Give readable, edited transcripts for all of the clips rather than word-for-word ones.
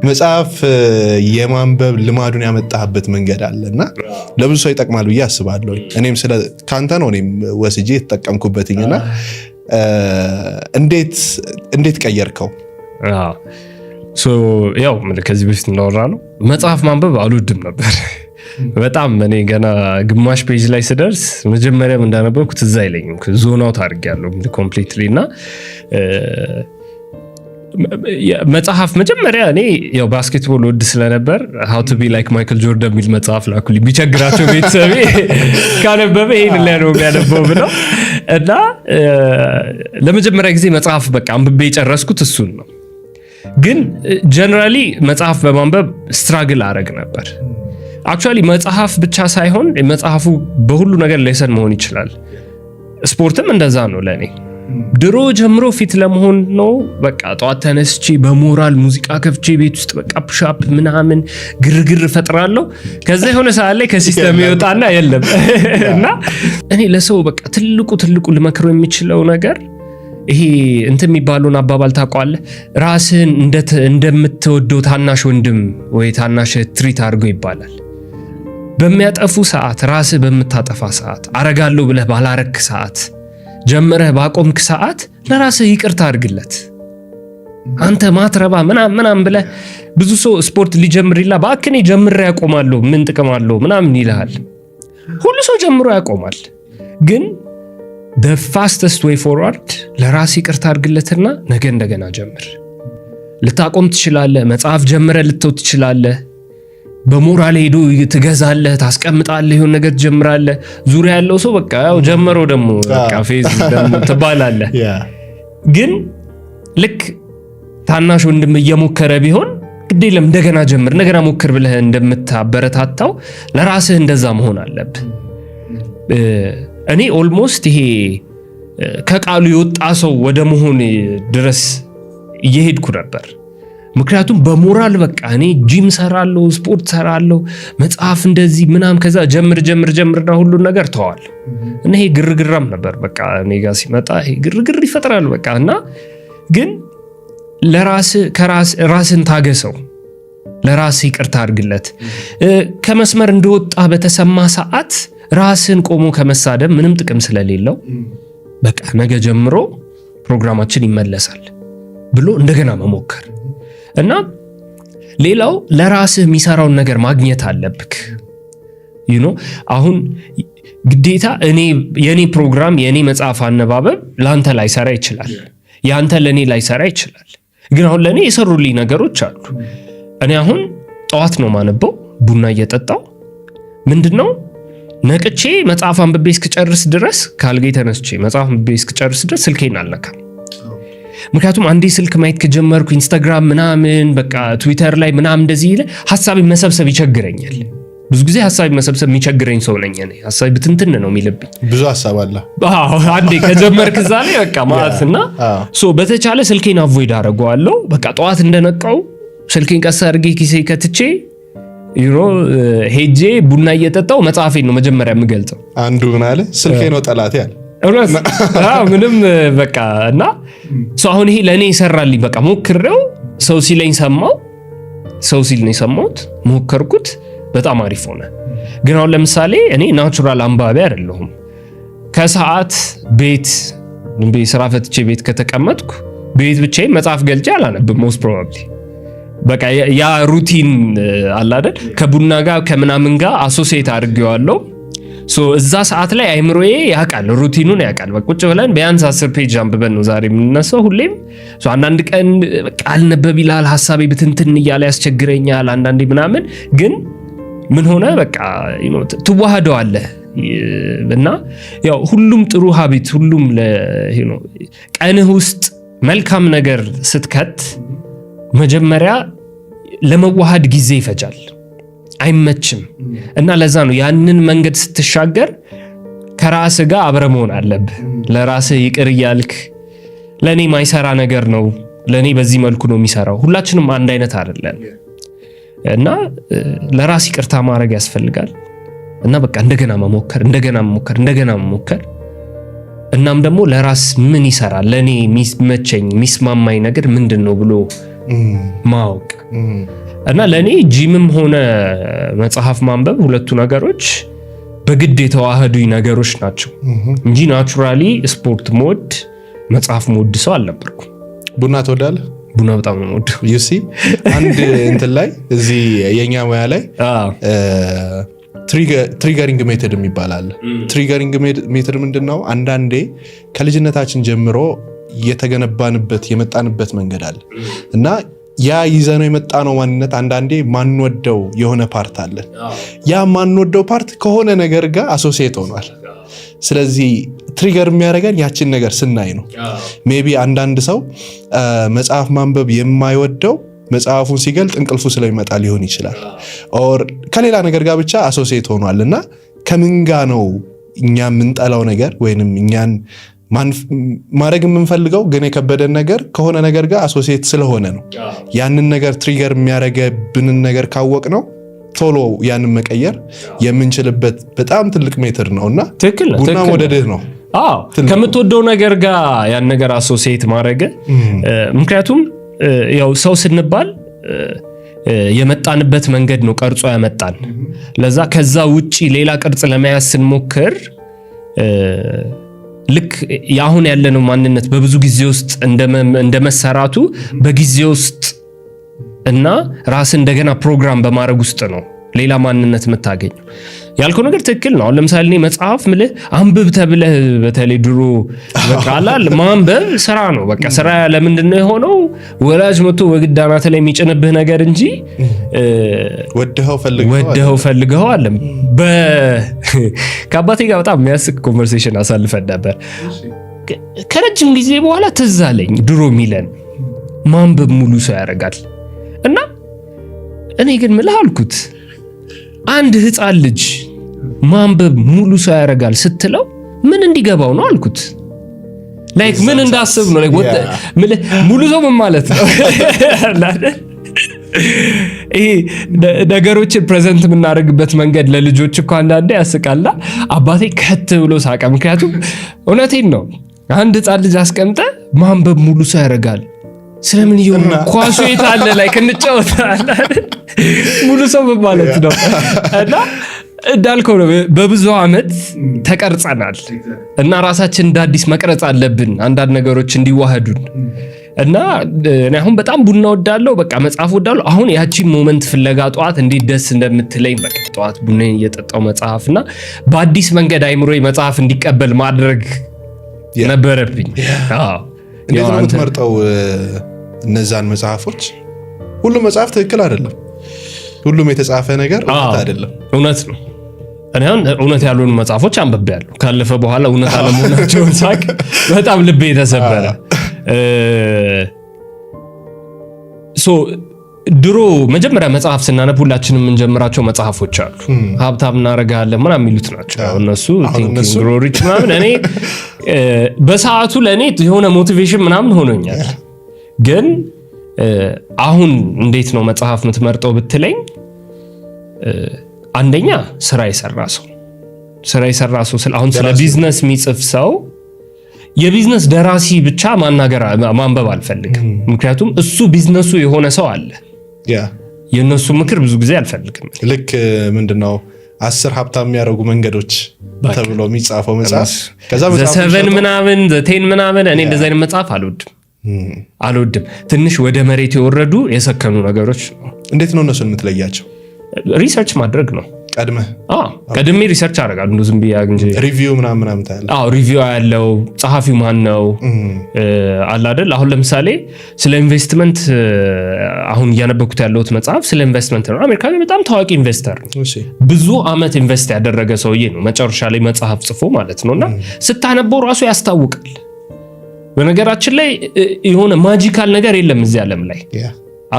መጽሐፍ የማንበብ ልማዱን ያመጣህበት መንገድ አለ እና ለብዙ ሰው ይጠቅማል ብዬ አስባለሁ። እኔም ስለ ካንተ ነው እኔም ወስጄ የተጠቀምኩበትኝ እና እንዴት ቀየርከው? ያው ከዚህ በፊት እንዳወራነው መጽሐፍ ማንበብ አልወድም ነበር በጣም። እኔ ገና ግማሽ page ላይ ስደርስ መጀመሪያም እንዳነበብኩ ትዝ አይለኝም። Zone out አድርጌያለሁ completely። እና መጽሐፍ መጀመሪያ እኔ ያው basketball እወድ ስለነበር "How to Be Like Michael Jordan" የሚል መጽሐፍ ላኩልኝ። ቢቸግራቸው ቤተሰቤ ካነበበ ይሄን ላይ ነው የሚያነበው ብለው። እና ለመጀመሪያ ጊዜ መጽሐፍ በቃ አንብቤ የጨረስኩት እሱን ነው። ግን generally መጽሐፍ በማንበብ struggle አረግ ነበር። Actually መጽሐፍ ብቻ ሳይሆን መጽሐፉ በሁሉ ነገር lesson መሆን ይችላል። ስፖርትም እንደዛ ነው ለእኔ። ድሮ ጀምሮ fit ለመሆን ነው። በቃ ጠዋት ተነስቼ በሞራል ሙዚቃ ከፍቼ ቤት ውስጥ በቃ push up ምናምን ግርግር እፈጥራለሁ። ከዛ የሆነ ሰዓት ላይ ከ system ይወጣና የለም። እና እኔ ለሰው በቃ ትልቁ ትልቁ ልመክረው የሚችለው ነገር ይሄ እንትን የሚባለውን አባባል ታውቀዋለህ? ራስህን እንደምትወደው ታናሽ ወንድም ወይ ታናሽ treat አድርገው ይባላል። በሚያጠፉ ሰዓት፣ ራስህ በምታጠፋ ሰዓት፣ አረጋለሁ ብለህ ባላረክ ሰዓት፣ ጀምረህ ባቆምክ ሰዓት ለራስህ ይቅርታ አድርግለት። አንተ ማትረባ ምናምን ምናምን ብለህ ብዙ ሰው ስፖርት ሊጀምር ይላ እባክህ እኔ ጀምሬ ያቆማለሁ ምን ጥቅም አለው ምናምን ይልሃል። ሁሉ ሰው ጀምሮ ያቆማል። ግን the fastest way forward ለራስህ ይቅርታ አድርግለትና ነገ እንደገና ጀምር። ልታቆም ትችላለህ። መጽሐፍ ጀምረህ ልትተው ትችላለህ። በሞራል ሄዶ ትገዛለህ፣ ታስቀምጣለህ፣ የሆነ ነገር ትጀምራለህ። ዙሪያ ያለው ሰው በቃ ያው ጀመረው ደግሞ በቃ ፌዝ ደግሞ ትባላለህ። ግን ልክ ታናሽ ወንድም እየሞከረ ቢሆን ግድ የለም እንደገና ጀምር፣ እንደገና ሞክር ብለህ እንደምታበረታታው ለራስህ እንደዛ መሆን አለብህ። እኔ almost ይሄ ከቃሉ የወጣ ሰው ወደ መሆን ድረስ እየሄድኩ ነበር። ምክንያቱም በሞራል በቃ እኔ ጂም ሰራለሁ፣ ስፖርት ሰራለሁ፣ መጽሐፍ እንደዚህ ምናምን፣ ከዛ ጀምር ጀምር ጀምርና ሁሉን ነገር ተዋል። እና ይሄ ግርግራም ነበር። በቃ እኔ ጋር ሲመጣ ይሄ ግርግር ይፈጥራል። በቃ እና ግን ለራስ ከራስ ራስን ታገሰው፣ ለራስ ይቅርታ አድርግለት። ከመስመር እንደወጣ በተሰማ ሰዓት ራስን ቆሞ ከመሳደብ ምንም ጥቅም ስለሌለው በቃ ነገ ጀምሮ ፕሮግራማችን ይመለሳል ብሎ እንደገና መሞከር። እና ሌላው ለራስህ የሚሰራውን ነገር ማግኘት አለብክ። አሁን ግዴታ እኔ የኔ ፕሮግራም የኔ መጽሐፍ አነባበብ ለአንተ ላይሰራ ይችላል፣ የአንተ ለእኔ ላይሰራ ይችላል። ግን አሁን ለእኔ የሰሩልኝ ነገሮች አሉ። እኔ አሁን ጠዋት ነው ማነበው ቡና እየጠጣው። ምንድን ነው ነቅቼ መጽሐፍ አንብቤ እስክጨርስ ድረስ፣ ከአልጋዬ ተነስቼ መጽሐፍ አንብቤ እስክጨርስ ድረስ ስልኬን አልነካም። ምክንያቱም አንዴ ስልክ ማየት ከጀመርኩ Instagram ምናምን በቃ ትዊተር ላይ ምናምን እንደዚህ ይለ ሀሳቤን መሰብሰብ ይቸግረኛል። ብዙ ጊዜ ሀሳብ መሰብሰብ የሚቸግረኝ ሰው ነኝ እኔ። ሀሳቤ ብትንትን ነው የሚልብኝ። ብዙ ሀሳብ አለ። አዎ፣ አንዴ ከጀመርክ እዛ ላይ በቃ ማለት እና so በተቻለ ስልኬን avoid አደርገዋለሁ። በቃ ጠዋት እንደነቃው ስልኬን ቀስ አድርጌ ኪሴ ከትቼ ሄጄ ቡና እየጠጣው መጽሐፌን ነው መጀመሪያ የምገልጸው። አንዱ ምን አለ፣ ስልኬ ነው ጠላቴ አለ። እውነት ምንም በቃ እና አሁን ይሄ ለእኔ ይሰራልኝ። በቃ ሞክሬው ሰው ሲለኝ ሰማው፣ ሰው ሲል ነው የሰማሁት፣ ሞከርኩት፣ በጣም አሪፍ ሆነ። ግን አሁን ለምሳሌ እኔ natural አንባቢ አይደለሁም። ከሰዓት ቤት ስራ ፈትቼ ቤት ከተቀመጥኩ ቤት ብቻዬን መጽሐፍ ገልጬ አላነብም። Most probably በቃ ያ routine አለ አይደል? ከቡና ጋር ከምናምን ጋር associate አድርጌዋለሁ። So እዛ ሰዓት ላይ አይምሮዬ ያውቃል፣ routine ኑን ያውቃል። በቃ ቁጭ ብለን ቢያንስ 10 page አንብበን ነው ዛሬ የምንነሳው ሁሌም። So አንዳንድ ቀን በቃ አልነበብ ይላል፣ ሀሳቤ ብትንትን እያለ ያስቸግረኛል አንዳንዴ ምናምን። ግን ምን ሆነ በቃ ትዋህደዋለህ። እና ያው ሁሉም ጥሩ habit ሁሉም ቀንህ ውስጥ መልካም ነገር ስትከት መጀመሪያ ለመዋሃድ ጊዜ ይፈጃል፣ አይመችም። እና ለዛ ነው ያንን መንገድ ስትሻገር ከራስህ ጋር አብረህ መሆን አለብህ። ለራስህ ይቅር እያልክ ለእኔ ማይሰራ ነገር ነው፣ ለእኔ በዚህ መልኩ ነው የሚሰራው። ሁላችንም አንድ አይነት አይደለን እና ለራስ ይቅርታ ማድረግ ያስፈልጋል። እና በቃ እንደገና መሞከር፣ እንደገና መሞከር፣ እንደገና መሞከር። እናም ደግሞ ለራስ ምን ይሰራል፣ ለእኔ የሚመቸኝ የሚስማማኝ ነገር ምንድን ነው ብሎ ማወቅ። እና ለእኔ ጂምም ሆነ መጽሐፍ ማንበብ ሁለቱ ነገሮች በግድ የተዋህዱኝ ነገሮች ናቸው እንጂ naturally ስፖርት ምወድ፣ መጽሐፍ ምወድ ሰው አልነበርኩም። ቡና ትወዳለህ? ቡና በጣም ነው የምወደው። You see፣ አንድ እንትን ላይ እዚህ የኛ ሙያ ላይ triggering method የሚባል አለ። Triggering method ምንድን ነው? አንዳንዴ ከልጅነታችን ጀምሮ የተገነባንበት የመጣንበት መንገድ አለ እና ያ ይዘነው የመጣነው ማንነት አንዳንዴ ማንወደው የሆነ part አለን። ያ ማንወደው part ከሆነ ነገር ጋር associate ሆኗል። ስለዚህ trigger የሚያደርገን ያችን ነገር ስናይ ነው። Maybe አንዳንድ ሰው መጽሐፍ ማንበብ የማይወደው መጽሐፉን ሲገልጥ እንቅልፉ ስለሚመጣ ሊሆን ይችላል። Or ከሌላ ነገር ጋር ብቻ associate ሆኗል። እና ከምን ጋ ነው እኛ የምንጠላው ነገር ወይንም እኛን ማድረግ የምንፈልገው ግን የከበደን ነገር ከሆነ ነገር ጋር associate ስለሆነ ነው። ያንን ነገር trigger የሚያደርገብንን ነገር ካወቅነው ቶሎ ያንን መቀየር የምንችልበት በጣም ትልቅ method ነው እና ትክክል ነው። ቡና ትክክል ነው። መውደድህ ነው። አዎ፣ ከምትወደው ነገር ጋር ያን ነገር associate ማድረግ። ምክንያቱም ያው ሰው ስንባል የመጣንበት መንገድ ነው ቀርጾ ያመጣን። ለዛ ከዛ ውጪ ሌላ ቅርጽ ለመያዝ ስንሞክር ልክ የአሁን ያለነው ማንነት በብዙ ጊዜ ውስጥ እንደመሰራቱ በጊዜ ውስጥ እና ራስን እንደገና ፕሮግራም በማድረግ ውስጥ ነው ሌላ ማንነት የምታገኘው። ያልከው ነገር ትክክል ነው። አሁን ለምሳሌ እኔ መጽሐፍ ምልህ አንብብ ተብለህ በተለይ ድሮ በቃ አላል ማንበብ ስራ ነው። በቃ ስራ ለምንድን ነው የሆነው? ወላጅ መጥቶ በግድ አናትህ ላይ የሚጭንብህ ነገር እንጂ ወደኸው ፈልገኸው ወደኸው ፈልገኸው አለም። ከአባቴ ጋር በጣም የሚያስቅ conversation አሳልፈን ነበር። ከረጅም ጊዜ በኋላ ትዝ አለኝ ድሮ የሚለን ማንበብ ሙሉ ሰው ያደርጋል። እና እኔ ግን ምልህ አልኩት፣ አንድ ህፃን ልጅ ማንበብ ሙሉ ሰው ያደርጋል ስትለው ምን እንዲገባው ነው አልኩት። Like ምን እንዳስብ ነው? Like ምልህ ሙሉ ሰው ምን ማለት ነው? ይሄ ነገሮችን present የምናደርግበት መንገድ ለልጆች እኮ አንዳንዴ ያስቃላ። አባቴ ከት ብሎ ሳቀ። ምክንያቱም እውነቴን ነው። አንድ ህፃን ልጅ አስቀምጠ ማንበብ ሙሉ ሰው ያደርጋል ስለምን እየሆነ ኳሱ የት አለ like እንጫወታለን፣ ሙሉ ሰው ምን ማለት ነው? እና እንዳልከው ነው፣ በብዙ ዓመት ተቀርጸናል እና ራሳችን እንደ አዲስ መቅረጽ አለብን አንዳንድ ነገሮች እንዲዋህዱን። እና እኔ አሁን በጣም ቡና ወዳለው፣ በቃ መጽሐፍ ወዳለሁ። አሁን ያቺን moment ፍለጋ ጠዋት እንዴት ደስ እንደምትለኝ፣ በቃ ጠዋት ቡና እየጠጣው መጽሐፍ እና በአዲስ መንገድ አይምሮ መጽሐፍ እንዲቀበል ማድረግ ነበረብኝ። አዎ። እንዴት ያው ነው አንተ- የምትመርጠው እነዛን መጽሐፎች? ሁሉም መጽሐፍ ትክክል አይደለም። ሁሉም የተጻፈ ነገር እውነት አይደለም። እውነት ነው። እኔ አሁን እውነት ያልሆኑ መጽሐፎች አንብቤያለሁ። ካለፈ በኋላ እውነት አለመሆናቸውን ሳቅ በጣም ልቤ የተሰበረ። So ድሮ መጀመሪያ መጽሐፍ ስናነብ ሁላችንም የምንጀምራቸው መጽሐፎች አሉ። ሀብታም እናደርግሃለን ምናምን የሚሉት ናቸው እነሱ። አሁን እነሱ Think and Grow Rich ምናምን እኔ በሰዓቱ ለእኔ የሆነ motivation ምናምን ሆኖኛል። ግን አሁን እንዴት ነው መጽሐፍ የምትመርጠው ብትለኝ፣ አንደኛ ስራ የሰራ ሰው አሁን ስለ ደራሲ። ቢዝነስ የሚጽፍ ሰው፣ የቢዝነስ ደራሲ ብቻ ማናገር ማንበብ አልፈልግም። ምክንያቱም እሱ ቢዝነሱ የሆነ ሰው አለ። የእነሱ ምክር ብዙ ጊዜ አልፈልግም። ልክ ምንድነው 10 ሀብታም የሚያደርጉ መንገዶች ተብሎ የሚጻፈው መጽሐፍ ከዛ መጽሐፉን The Seven ሸጠው ምናምን፣ The Ten ምናምን፣ እኔ እንደዚህ አይነት መጽሐፍ አልወድም። ትንሽ ወደ መሬት የወረዱ የሰከኑ ነገሮች ነው። እንዴት ነው እነሱን የምትለያቸው? Research ማድረግ ነው። ቀድመህ? አዎ፣ ቀድሜ research አደርጋለሁ። እንደው ዝም ብዬ እንጂ Review ምናምን ምናምን ታያለህ? አዎ፣ review ያለው ጸሐፊው ማን ነው አለ አይደል? አሁን ለምሳሌ ስለ ኢንቨስትመንት አሁን እያነበብኩት ያለሁት መጽሐፍ ስለ ኢንቨስትመንት ነው። አሜሪካ ላይ በጣም ታዋቂ investor ነው። ብዙ አመት invest ያደረገ ሰውዬ ነው። መጨረሻ ላይ መጽሐፍ ጽፎ ማለት ነው። እና ስታነበው ራሱ ያስታውቃል። በነገራችን ላይ የሆነ magical ነገር የለም እዚህ ዓለም ላይ።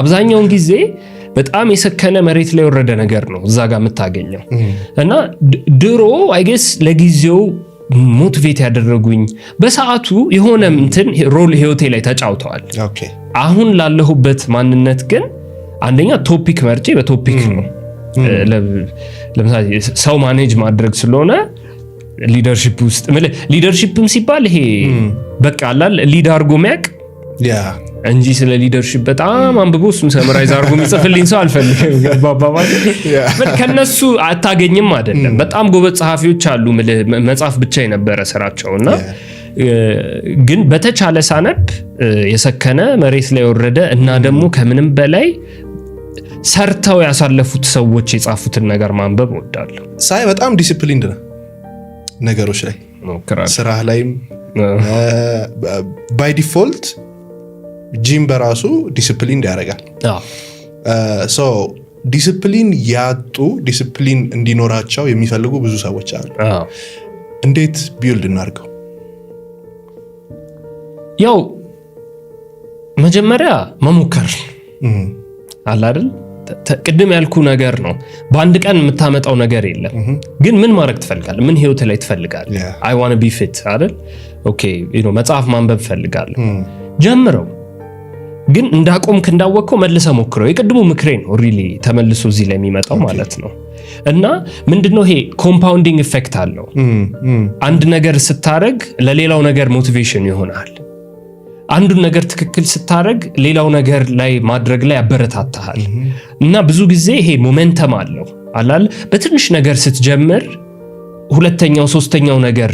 አብዛኛውን ጊዜ በጣም የሰከነ መሬት ላይ የወረደ ነገር ነው እዛ ጋር የምታገኘው። እና ድሮ I guess ለጊዜው motivate ያደረጉኝ በሰዓቱ የሆነ እንትን role ህይወቴ ላይ ተጫውተዋል። አሁን ላለሁበት ማንነት ግን አንደኛ topic መርጬ በ topic ነው። ለምሳሌ ሰው manage ማድረግ ስለሆነ leadership ውስጥ፣ leadership ም ሲባል ይሄ በቃ አላል lead አድርጎ የሚያውቅ እንጂ ስለ leadership በጣም አንብቦ እሱን summarize አድርጎ የሚጽፍልኝ ሰው አልፈልግም። ገባ አባባል? ከነሱ አታገኝም አይደለም። በጣም ጎበዝ ጸሐፊዎች አሉ፣ መጽሐፍ ብቻ የነበረ ስራቸው። እና ግን በተቻለ ሳነብ የሰከነ፣ መሬት ላይ የወረደ እና ደግሞ ከምንም በላይ ሰርተው ያሳለፉት ሰዎች የጻፉትን ነገር ማንበብ እወዳለሁ። ሳይ በጣም disciplined ነህ ነገሮች ላይ፣ ስራህ ላይም። By default gym በራሱ ዲስፕሊን ያደርጋል። ዲስፕሊን ያጡ፣ ዲስፕሊን እንዲኖራቸው የሚፈልጉ ብዙ ሰዎች አሉ። እንዴት build እናድርገው? ያው መጀመሪያ መሞከር አለ አይደል? ቅድም ያልኩ ነገር ነው። በአንድ ቀን የምታመጣው ነገር የለም። ግን ምን ማድረግ ትፈልጋለህ? ምን ህይወት ላይ ትፈልጋለህ? I wanna be fit አይደል? Okay፣ መጽሐፍ ማንበብ እፈልጋለሁ። ጀምረው። ግን እንዳቆምክ እንዳወቅከው መልሰህ ሞክረው። የቅድሙ ምክሬ ነው really ተመልሶ እዚህ ላይ የሚመጣው ማለት ነው። እና ምንድነው፣ ይሄ compounding effect አለው። አንድ ነገር ስታረግ ለሌላው ነገር motivation ይሆናል። አንዱን ነገር ትክክል ስታረግ ሌላው ነገር ላይ ማድረግ ላይ ያበረታታሃል። እና ብዙ ጊዜ ይሄ momentum አለው አላል፣ በትንሽ ነገር ስትጀምር ሁለተኛው ሶስተኛው ነገር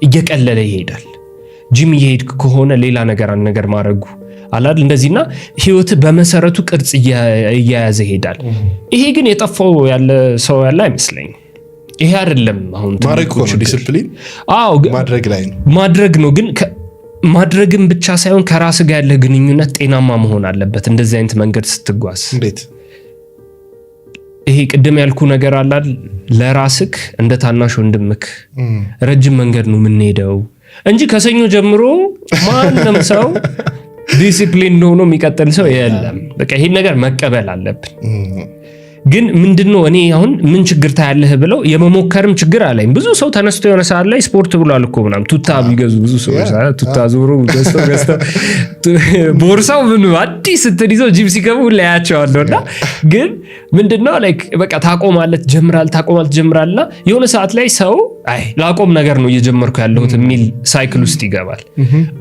እየቀለለ ይሄዳል። ጂም እየሄድክ ከሆነ ሌላ ነገር አንድ ነገር ማድረጉ አላል እንደዚህና ህይወት በመሰረቱ ቅርጽ እየያዘ ይሄዳል። ይሄ ግን የጠፋው ያለ ሰው ያለ አይመስለኝም። ይሄ አይደለም አሁን ማድረግ እኮ ነው ዲስፕሊን። አዎ። ማድረግ ላይ ነው። ማድረግ ነው። ግን ማድረግም ብቻ ሳይሆን ከራስ ጋር ያለ ግንኙነት ጤናማ መሆን አለበት። እንደዚህ አይነት መንገድ ስትጓዝ እንዴት? ይሄ ቅድም ያልኩ ነገር አለ አይደል? ለራስክ እንደ ታናሽ ወንድምክ ረጅም መንገድ ነው የምንሄደው እንጂ ከሰኞ ጀምሮ ማንም ሰው ዲሲፕሊን ሆኖ የሚቀጥል ሰው የለም። በቃ ይሄን ነገር መቀበል አለብን። ግን ምንድነው፣ እኔ አሁን ምን ችግር ታያለህ ብለው የመሞከርም ችግር አለኝ። ብዙ ሰው ተነስቶ የሆነ ሰዓት ላይ ስፖርት ብሏል እኮ ምናምን ቱታ ቢገዙ፣ ብዙ ሰዎች ቱታ ዞሮ ገዝተው ገዝተው ቦርሳው ምኑ አዲስ እንትን ይዘው ጂም ሲገቡ ሁላ ያያቸዋለሁ። እና ግን ምንድነው፣ like በቃ ታቆማለህ፣ ትጀምራለህ፣ ታቆማለህ፣ ትጀምራለህ እና የሆነ ሰዓት ላይ ሰው አይ ላቆም ነገር ነው እየጀመርኩ ያለሁት የሚል cycle ውስጥ ይገባል።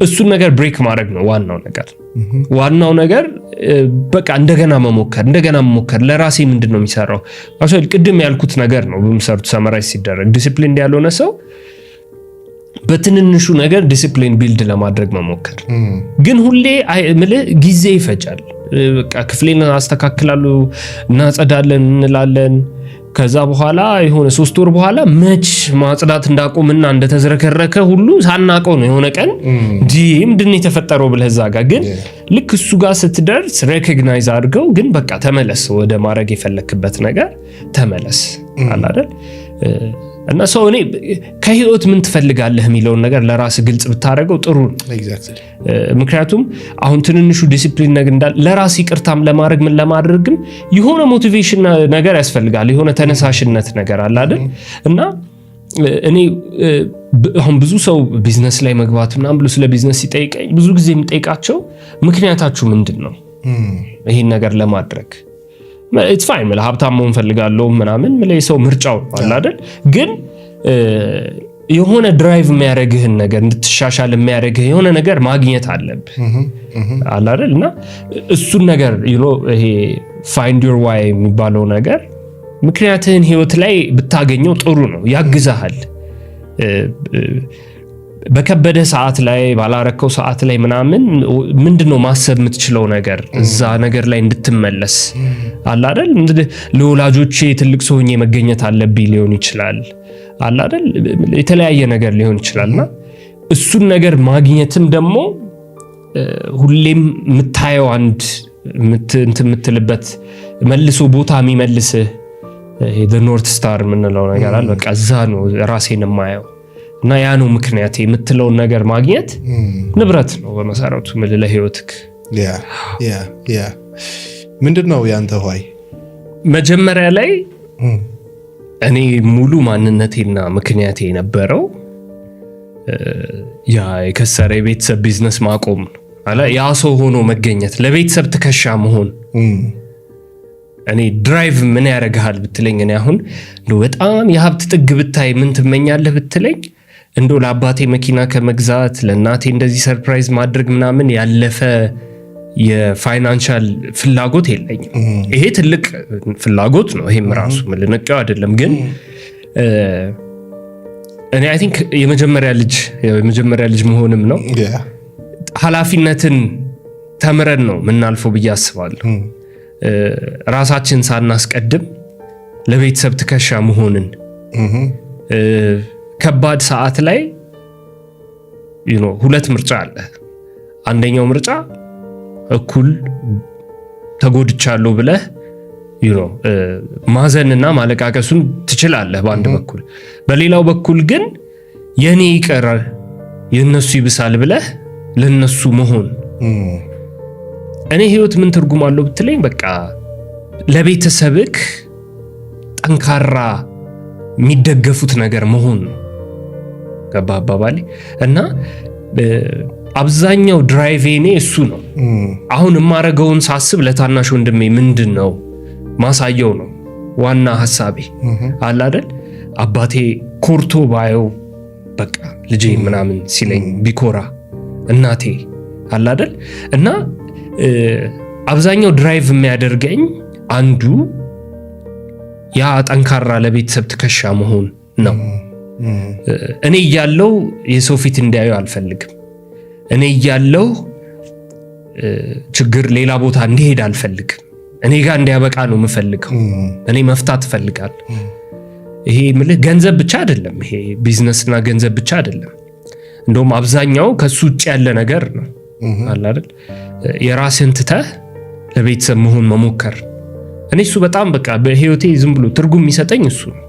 እሱን ነገር break ማድረግ ነው ዋናው ነገር። ዋናው ነገር በቃ እንደገና መሞከር፣ እንደገና መሞከር። ለራሴ ምንድን ነው የሚሰራው? ቅድም ያልኩት ነገር ነው በመሰረቱ summarize ሲደረግ፣ ዲሲፕሊን ያልሆነ ሰው በትንንሹ ነገር discipline build ለማድረግ መሞከር። ግን ሁሌ ምልህ ጊዜ ይፈጃል። በቃ ክፍሌን አስተካክላለሁ፣ እናጸዳለን እንላለን። ከዛ በኋላ የሆነ 3 ወር በኋላ መች ማጽዳት እንዳቆምና እንደተዝረከረከ ሁሉ ሳናቀው ነው የሆነ ቀን እንዲህ ምንድን ነው የተፈጠረው ብለህ እዛ ጋር። ግን ልክ እሱ ጋር ስትደርስ recognize አድርገው፣ ግን በቃ ተመለስ፣ ወደ ማድረግ የፈለክበት ነገር ተመለስ አለ አይደል? እና ሰው እኔ ከህይወት ምን ትፈልጋለህ የሚለውን ነገር ለራስ ግልጽ ብታደርገው ጥሩ ነው። ምክንያቱም አሁን ትንንሹ ዲሲፕሊን ነገር እንዳለ ለራስ ይቅርታም ለማድረግ ምን ለማድረግም የሆነ motivation ነገር ያስፈልጋል። የሆነ ተነሳሽነት ነገር አለ አይደል? እና እኔ አሁን ብዙ ሰው ቢዝነስ ላይ መግባት ምናምን ብሎ ስለ ቢዝነስ ሲጠይቀኝ ብዙ ጊዜ የምጠይቃቸው ምክንያታችሁ ምንድን ነው ይሄን ነገር ለማድረግ? It's fine፣ ሀብታም መሆን ፈልጋለሁ ምናምን የሰው ምርጫው አለ አይደል? ግን የሆነ drive የሚያደርግህን ነገር፣ እንድትሻሻል የሚያደርግህ የሆነ ነገር ማግኘት አለብህ አለ አይደል? እና እሱን ነገር ይሄ find your why የሚባለው ነገር፣ ምክንያትህን ህይወት ላይ ብታገኘው ጥሩ ነው፣ ያግዛሃል። በከበደ ሰዓት ላይ፣ ባላረከው ሰዓት ላይ ምናምን ምንድን ነው ማሰብ የምትችለው ነገር እዛ ነገር ላይ እንድትመለስ አለ አይደል? ለወላጆቼ ትልቅ ሰው ሆኜ መገኘት አለብኝ ሊሆን ይችላል፣ አለ አይደል? የተለያየ ነገር ሊሆን ይችላል። እና እሱን ነገር ማግኘትም ደግሞ ሁሌም የምታየው አንድ እንትን የምትልበት፣ መልሶ ቦታ የሚመልስህ North Star የምንለው ነገር አለ። በቃ እዛ ነው ራሴን የማየው እና ያ ነው ምክንያት የምትለውን ነገር ማግኘት ንብረት ነው በመሰረቱ ምል ለህይወትክ። Yeah፣ ምንድን ነው ያንተ why? መጀመሪያ ላይ እኔ ሙሉ ማንነቴና ምክንያቴ የነበረው ያ የከሰረ የቤተሰብ ቢዝነስ ማቆም ነው አለ፣ ያ ሰው ሆኖ መገኘት፣ ለቤተሰብ ትከሻ መሆን። እኔ drive ምን ያደርግሃል ብትለኝ፣ እኔ አሁን እንደው በጣም የሀብት ጥግ ብታይ ምን ትመኛለህ ብትለኝ እንደው ለአባቴ መኪና ከመግዛት፣ ለእናቴ እንደዚህ surprise ማድረግ ምናምን ያለፈ የ financial ፍላጎት የለኝም። ይሄ ትልቅ ፍላጎት ነው። ይሄም ራሱ ልንቀው አይደለም፣ ግን እኔ I think የመጀመሪያ ልጅ መሆንም ነው፣ ኃላፊነትን ተምረን ነው የምናልፈው ብዬ አስባለሁ። ራሳችን ሳናስቀድም ለቤተሰብ ትከሻ መሆንን፣ ከባድ ሰዓት ላይ ሁለት ምርጫ አለ። አንደኛው ምርጫ እኩል ተጎድቻለሁ ብለህ ማዘንና ማለቃቀሱን ትችላለህ በአንድ በኩል። በሌላው በኩል ግን የኔ ይቀር የእነሱ ይብሳል ብለህ ለነሱ መሆን። እኔ ህይወት ምን ትርጉም አለው ብትለኝ፣ በቃ ለቤተሰብክ ጠንካራ የሚደገፉት ነገር መሆን ነው። ገባ አባባሌ? እና አብዛኛው drive ኤ እኔ እሱ ነው። አሁን የማረገውን ሳስብ ለታናሽ ወንድሜ ምንድን ነው ማሳየው ነው ዋና ሀሳቤ አለ አይደል? አባቴ ኮርቶ ባየው፣ በቃ ልጄ ምናምን ሲለኝ ቢኮራ፣ እናቴ አለ አይደል? እና አብዛኛው drive የሚያደርገኝ አንዱ ያ ጠንካራ ለቤተሰብ ትከሻ መሆን ነው። እኔ እያለው የሰው ፊት እንዲያዩ አልፈልግም። እኔ እያለው ችግር ሌላ ቦታ እንዲሄድ አልፈልግም። እኔ ጋር እንዲያበቃ ነው የምፈልገው። እኔ መፍታት እፈልጋለሁ። ይሄ ምልህ ገንዘብ ብቻ አይደለም። ይሄ ቢዝነስና ገንዘብ ብቻ አይደለም። እንደውም አብዛኛው ከሱ ውጭ ያለ ነገር ነው አለ አይደል? የራስህን ትተህ ለቤተሰብ መሆን መሞከር። እኔ እሱ በጣም በቃ በህይወቴ ዝም ብሎ ትርጉም የሚሰጠኝ እሱ ነው።